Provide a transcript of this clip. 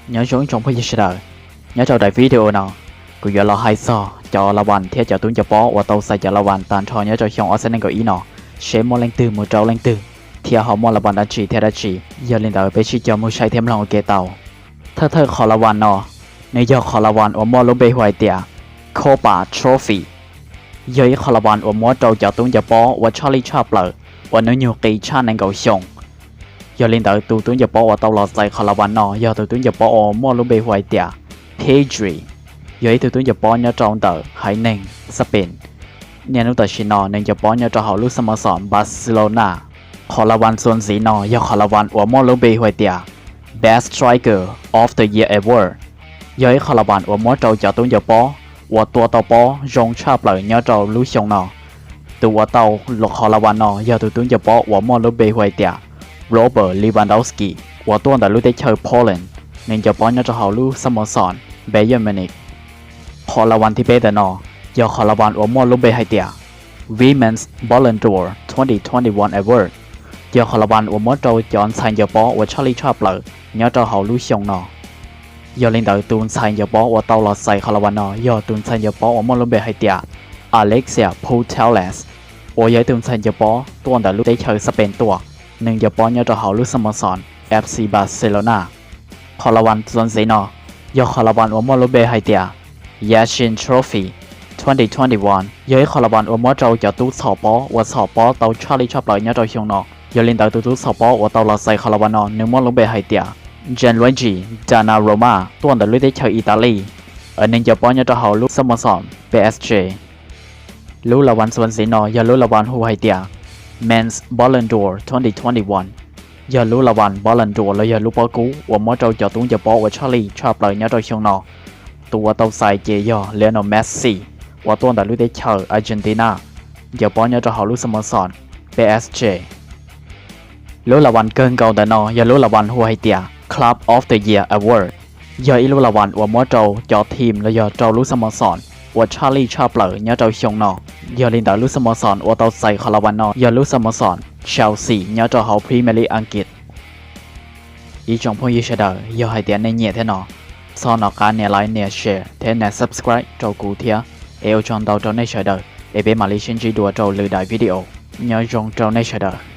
Nyob zoo ib tsoom phooj ywg sawv daws, nyob rau daim video no, kuv yuav los hais txog cov las vas thiab cov tub ncaws pob uas tau txais cov las vas tag nrho nyob rau xyoo ob txhiab nees nkaum ib no, seb muaj leej twg mus rau leej twg, thiab ho muaj las vas dab tsi thiab dab tsi. Yog li ntawd peb sib cog mus saib thiab mloog ua ke tau. Thawj thawj qhov las vas no, nws yog qhov las vas uas muaj lub npe hu hais tias Copa Trophy. Yog ib qhov las vas uas muab rau cov tub ncaws pob uas tshaj lij tshaj plaws uas hnub nyoog qis tshaj nees nkaum xyoo. Yog li ntawd tus tub ncaws pob uas tau los txais qhov las vas no yog tus tub ncaws pob uas muaj lub npe hu hais tias Pedri, yog ib tug tub ncaws pob nyob rau ntawm haiv neeg Spain. Niaj hnub tam sim no nws ncaws pob nyob rau hauv lub xab mav xom Barcelona. Qhov las vas txuas ntxiv no yog qhov las vas uas muaj lub npe hu hais tias Best Striker of the Year Award, yog ib qhov las vas uas muab rau cov tub ncaws pob uas tua tau pob zoo tshaj plaws nyob rau lub xyoo no. Tus uas tau qhov las vas no yog tus tub ncaws pob uas muaj lub npe hu hais tias Robert Lewandowski uas tuaj ntawm lub teb chaws Poland, nws ncaws pob nyob rau hauv lub xab mav xom Bayern Munich. Qhov las vas thib peb ntawm no yog qhov las vas uas muaj lub npe hais tias Women's Ballon d'Or twenty twenty-one Award, yog qhov las vas uas muab rau cov ntxhais ncaws pob uas tshaj lij tshaj plaws nyob rau hauv lub xyoo no. Yog li ntawd tus ntxhais ncaws pob uas tau los txais qhov las vas no yog tus ntxhais ncaws pob uas muaj lub npe hais tias Alexia Putellas, uas yog ib tug ntxhais ncaws pob tuaj ntawm lub teb chaws Spain tuaj, nws ncaws pob nyob rau hauv lub xab mav xom F C Barcelona. Qhov las vas txuas ntxiv no yog qhov las vas uas muaj lub npe hais tias Yashin Trophy twenty twenty-one, yog ib qhov las vas uas muab rau cov tub txhom pob uas txhom pob tau tshaj lij tshaj plaws nyob rau xyoo no. Yog li ntawd tus tub txhom pob uas tau los txais qhov las vas no nws muaj lub npe hais tias Gianluigi Donnarumma tuaj ntawm lub teb chaws Italy, nws ncaws pob nyob rau hauv lub xab mav xom P S G. Lub las vas txuas ntxiv no yog lub las vas hu hais tias Men's Ballon d'Or twenty twenty-one, yog lub las vas Ballon d'Or los yog lub pob kub uas muab rau cov tub ncaws pob uas tshaj lij tshaj plaws nyob rau xyoo no. Tus uas tau txais ces yog Lionel Messi uas tuaj ntawm lub teb chaws Argentina, ncaws pob nyob rau hauv lub xab mav xom P S G. Lub las vas kawg nkaus ntawm no yog lub las vas hu hais tias Club of the Year Award, yog ib lub las vas uas muab rau cov team los yog rau lub xab mav xom uas tshaj lij tshaj plaws nyob rau xyoo no. Yog li ntawd lub xab mav xom uas tau txais qhov las vas no yog lub xab mav xom Chelsea nyob rau hauv Premier League Askiv. Ib tsoom phooj ywg sawv daws, yog hais tias nej nyiam thiab no, txhob nco qab nias like, nias share thiab nias subscribe rau kuv thiab. Es ua tsaug ntau rau nej sawv daws, es peb mam li sib ntsib dua rau lwm daim video. Nyob zoo rau nej sawv daws.